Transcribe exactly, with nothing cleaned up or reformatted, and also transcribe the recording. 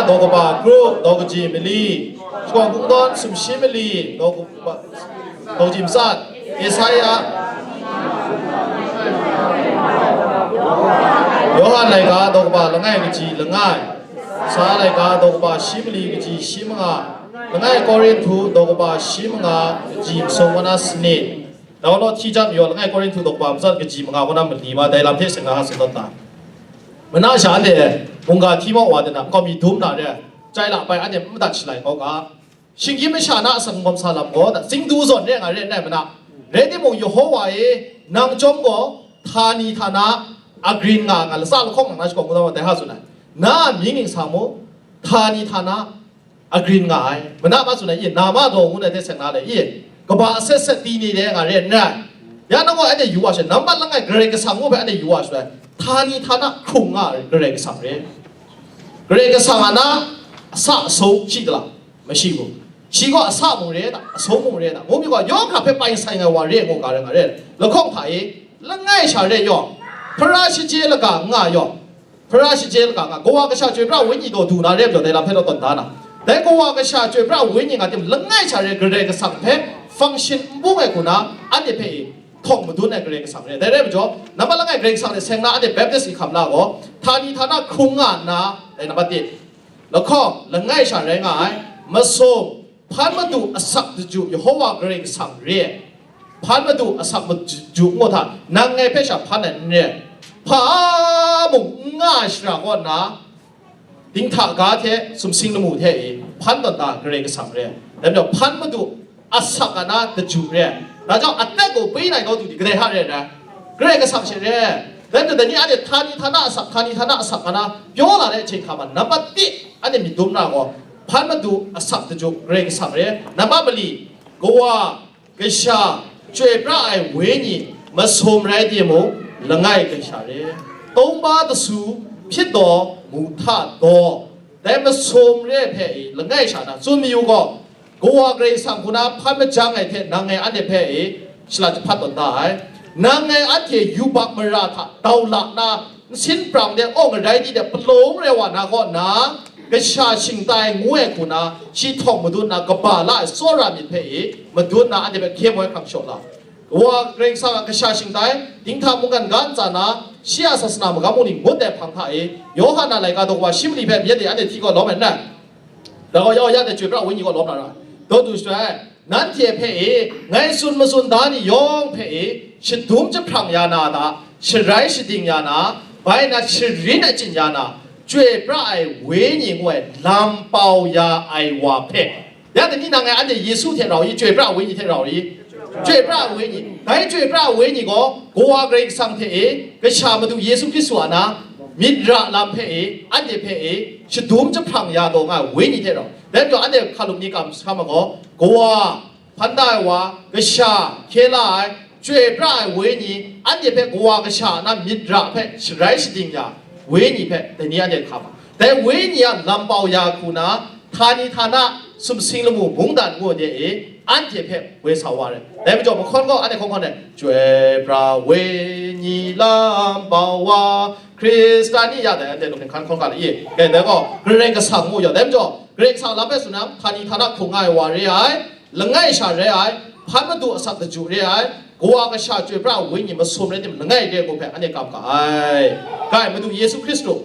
daw kaba grup, daw kaji mali, shakawn kungdawn sumshi mali, daw kaba, daw kaji matsat, Isaya, Yawhan laika daw kaba langai kaji langai, sa laika daw kaba shi mali kaji shi manga, langai Korinhtu daw kaba shi manga kaji masum kaw na sanit, dau law hti jam yaw langai Korinhtu daw kaba matsat kaji manga kaw na mali ma dai lam hte seng na ha seng dat ta. Mana sha anhte mungga hti maw wa de na, nkau mi dum na re, chyai la bai anhte n madat shalai kau ga. Shinggyim masha na asak n gawm sa lam gaw, tsingdu zawn re nga re n rai mana. Rai timung, Yehowa e, nang chyawm gaw, htani htana agrin nga nga, latsa lahkawng nang na shakawn kungdawn dai ha tsun ai. Na a mying ning sa mu, htani htana agrin nga ai. Mana ma tsun ai, i, na ma daw ngu na hte seng na le, i, kaba aset set pyi ni de nga re n rai. Ya nang gaw anhte yu wa sha, nambat langai Karai Kasang ngu hpe anhte yu wa sha, htani htana hkrung nga ai Karai Kasang re. Karai Kasang a na, asa asung shi ta la? Mashi mu. Shi gaw asa mung re ta, asung mung re ta, mung mi gaw yawng hkra hpe pai sai ngai wa re ngu ga rai nga re. Lahkawng hta e, langai sha re yaw, hpara shachye laga nga yaw, hpara shachye laga nga, kawa kasha chyoi pra ai wenyi gaw du na re ai majaw, dai lam hpe naw tawn da na. Dai kawa kasha chyoi pra ai wenyi nga tim langai sha re Karai Kasang hpe function n bung ai hku na, anhte hpe e, htawng madun ai Karai Kasang re. Dai rai majaw, nambat langai Karai Kasang hte seng na anhte Baptist ni hkam la gaw, htani htana hkrung nga nna, dai nambat ti, lahkawng, langai sha rai nga ai, masum, hpan madu asak daju Yehowa Karai Kasang re ai. Hpan madu asak daju ngu hta, nang ngai hpe sha hpan ai n re ai. Hpa mung n nga ai shara kaw nna, dinghta ga hte sumsing lamu hte e hpan tawn da Karai Kasang re ai. Dai majaw, hpan madu asak a na daju re ai. Dai jang, atet gaw pyi nai nawtu ni kadai hta re ai? Karai Kasang she re ai. Dai majaw, dai ni anhte htani htana asak, htani htana asak a na pyaw la ai ahkying hkam a, nambat ti anhte myit dum na gaw, hpan madu asak daju Karai Kasang re ai. Nambat mali, kawa kasha chyoi pra ai wenyi masum rai timung, langai kasha re. Tawngba dasu hpyit daw, mu hta daw, dai masum re ai hpe e langai sha na tsun mayu gaw, kawa Karai Kasang hku na hpan majang ai hte nang ngai anhte hpe e shalat jahpat tawn da ai. Nang ngai anhte yubak mara hta dau la na, nsin prang de awng arai di de palung rai wa na kaw na, kasha shingtai ngu ai hku na, shi htawng madun na kaba la ai tsawra myit hpe e madun na, anhte hpe hkye moi hkrang shaw la. Wa Karai Kasang a kasha shingtai, dinghta mungkan ga ntsa na, shi a sasana magam mung ning ngut ai hpang hta e, Yawhan a laika daw wa shi mali hpe myit de anhte hti gaw lawm ai n rai. Dai gaw, yau ya de chyoi pra ai wenyi gaw lawm na ra. Dawt du shaloi, nanhte hpe e, ngai tsun matsun da ni yawng hpe e, shadum jahprang ya na a ta? Sharai shading ya na, bai na sharin achyin ya na, chyoi pra ai wenyi ngu ai lam pau ya ai wa hpe. Ya de ni nang ngai anhte Yesu hte rau i, chyoi pra ai wenyi hte rau i? Chyoi pra ai wenyi. Dai chyoi pra ai wenyi gaw, kawa Karai Kasang hte e, kasha Madu Yesu Hkristu a na, myit ra lam hpe e, anhte hpe e, shadum jahprang ya taw nga ai wenyi hte rau. Dai majaw, anhte hkalup ni kam sa ma gaw, kawa, hpan da ai wa, kasha, hkye la ai, chyoi pra ai wenyi, anhte hpe kawa kasha a na myit ra hpe sharai shading ya, wenyi hpe dai ni anhte hkam ai. Dai wenyi a lam pau ya hku na, htani htana, sumsing lamu mungdan ngu de e, anhte hpe woi sa wa ai. Dai majaw, mahkawn gaw anhte hkawng hkawn ai, chyoi pra wenyi lam pau wa, Hkristan ni ya dai, anhte lung hkan hkawng ga la i? Dai, dai gaw, Karai Kasang mu ya. Dai majaw, Karai Kasang lam hpe tsun yang, htani htana hkrung nga ai wa re ai, langai sha re ai, hpan madu asak daju re ai, kawa kasha chyoi pra ai wenyi masum rai tim langai re ngu hpe anhte kam ga ai. Kai, Madu Yesu Hkristu,